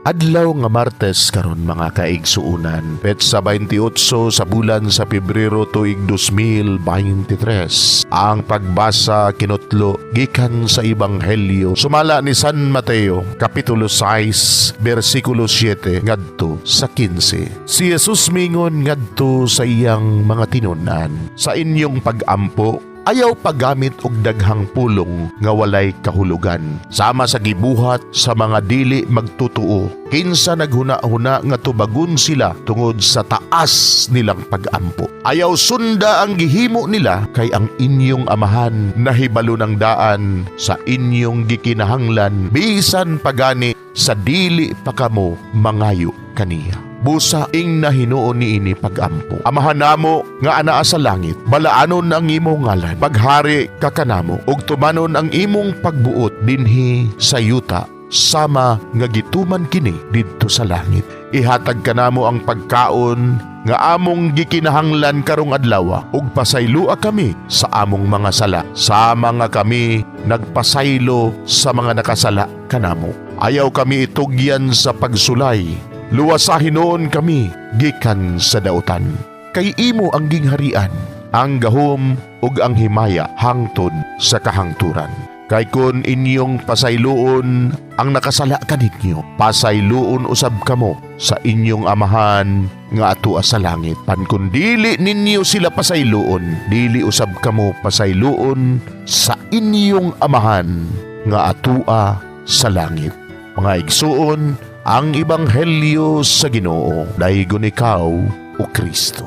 Adlaw nga Martes karon, mga kaigsuunan. Petsa 28 sa bulan sa Pebrero, tuig 2023. Ang pagbasa kinutlo gikan sa Ebanghelyo sumala ni San Mateo, kapitulo 6, bersikulo 7 ngadto sa 15. Si Jesus mingon ngadto sa iyang mga tinun-an, "Sa inyong pag-ampo, ayaw paggamit og daghang pulong nga walay kahulugan, sama sa gibuhat sa mga dili magtutuo, kinsa naghuna-huna nga tubagon sila tungod sa taas nilang pag-ampo. Ayaw sunda ang gihimo nila, kay ang inyong Amahan nahibalo ng daan sa inyong gikinahanglan bisan pagani sa dili pa kamo mangayo kaniya. Busa ingna hinuon niini pag-ampo: Amahan namo nga anaa sa langit, balaanon ang imong ngalan. Paghari ka kanamo ug tumanon ang imong pagbuot dinhi sa yuta sama nga gituman kini didto sa langit. Ihatag kanamo ang pagkaon nga among gikinahanglan karong adlaw ug pasayloa kami sa among mga sala sama nga kami nagpasaylo sa mga nakasala kanamo. Ayaw kami itugyan sa pagsulay, luwasa hinuon kami gikan sa dautan. Kay imo ang gingharian, ang gahom ug ang himaya hangtod sa kahangturan. Kay kun inyong pasayloon ang nakasala kaninyo, pasayloon usab kamo sa inyong Amahan nga atua sa langit. Pan kun dili ninyo sila pasayloon, dili usab kamo pasayloon sa inyong Amahan nga atua sa langit." Mga igsuon, ang Ebanghelyo sa Ginoo. Daygon ikaw, o Kristo.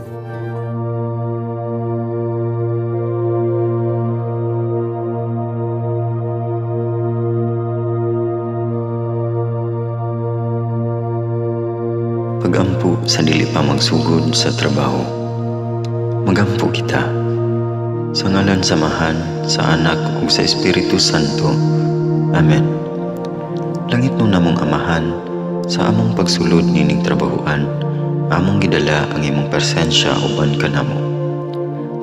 Pagampo sa dili pa magsugod sa trabaho. Magampo kita. Sa ngalan sa Amahan, sa Anak ug sa Espiritu Santo. Amen. Langitnon namong Amahan, sa among pagsulod nining trabahoan, among gidala ang imong presensya uban kanamo.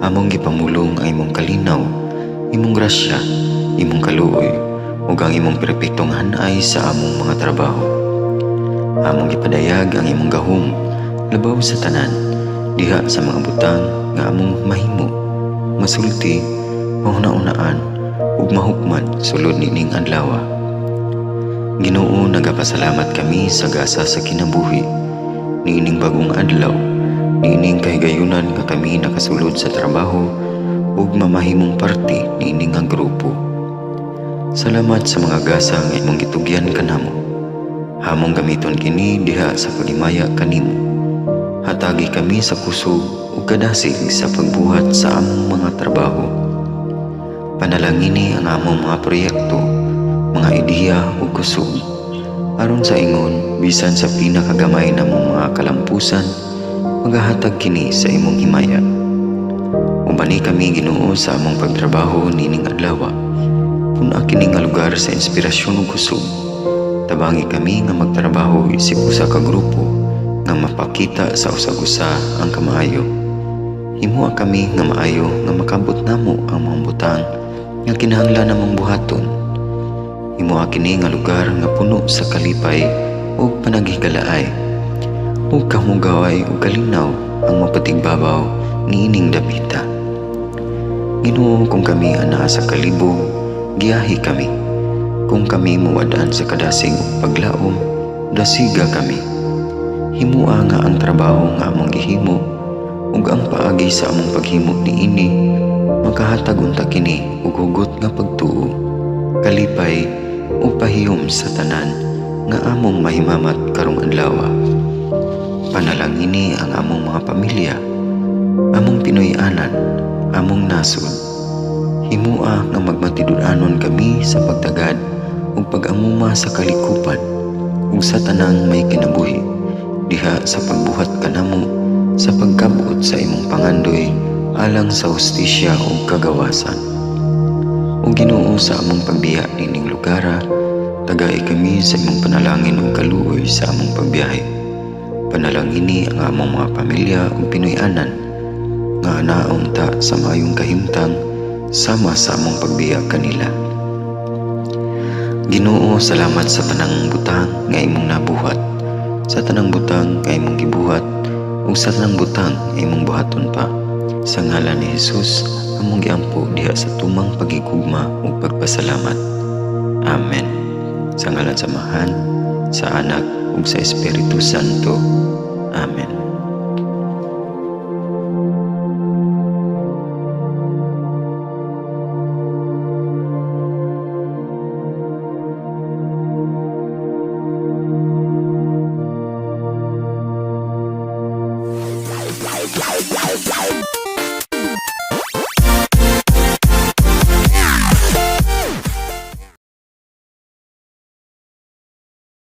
Among gipamulong ang imong kalinaw, imong grasya, imong kaluoy, ug ang imong perpektong hanay sa among mga trabaho. Among gipadayag ang imong gahom labaw sa tanan diha sa mga butang nga among mahimo, masulti, mahuna-unaan ug mahukman sulod nining adlaw. Ginoo, nagapasalamat kami sa gasa sa kinabuhi niining bagong adlaw, niining kahigayunan nga kami nakasulod sa trabaho ug mamahimong parte niini nga grupo. Salamat sa mga gasa nga imong gitugyan kanamo. Among gamiton kini diha sa paghimaya kanimo. Hatagi kami sa kusog ug kadasig sa pagbuhat sa among mga trabaho. Panalangini ang among mga proyekto, mga ideya ug kusog. Aron sa ingon, bisan sa pinakagamay namong mga kalampusan, magahatag kini sa imong himaya. Ubani kami, Ginoo, sa among pagtrabaho nining adlaw. Pun-a kini nga lugar sa inspirasyon ug kusog. Tabangi kami nga magtrabaho isip usa ka grupo nga mapakita sa usag-usa ang kamaayo. Himoa kami nga maayo nga makabot namo ang mga butang nga kinahanglan namong buhaton. Himoa kini nga lugar nga puno sa kalipay ug panaghigalaay. Ug kahugaway ug kalinaw ang mapatigbabaw niining dapita. Ginoo, kung kami anaa sa kalibog, giyahi kami. Kung kami muwad-an sa kadasig ug paglaom, dasiga kami. Himoa nga ang trabaho nga among gihimo ug ang paagi sa among paghimo niini makahatag unta kini og hugot nga pagtuo, kalipay ug pahiyom sa tanan nga among mahimamat karong adlaw. Panalangini ang among mga pamilya, among Pinoy-anan, among nasod. Himoa nga magmatinud-anon kami sa pagtagad ug pag-amuma sa kalikupan ug sa tanang may kinabuhi diha sa pagbuhat kanamo sa pagkabot sa imong pangandoy alang sa hustisya ug kagawasan. O Ginoo, sa among pagbiya nining lugara, tagai kami sa imong panalangin ug kaluoy sa among pagbiyahe. Panalangini ang among mga pamilya ug Pinoy-anan nga anaon ta sa maayong kahimtang sama sa among pagbiya kanila. Ginoo, salamat sa tanang butang nga imong nabuhat, sa tanang butang nga imong gibuhat, ug sa tanang butang nga imong buhaton pa. Sa ngalan ni Jesus, among giampo diha sa tumang pagigugma ug pagpasalamat. Amen. Sa ngalan sa Amahan, sa Anak ug sa Espiritu Santo. Amen.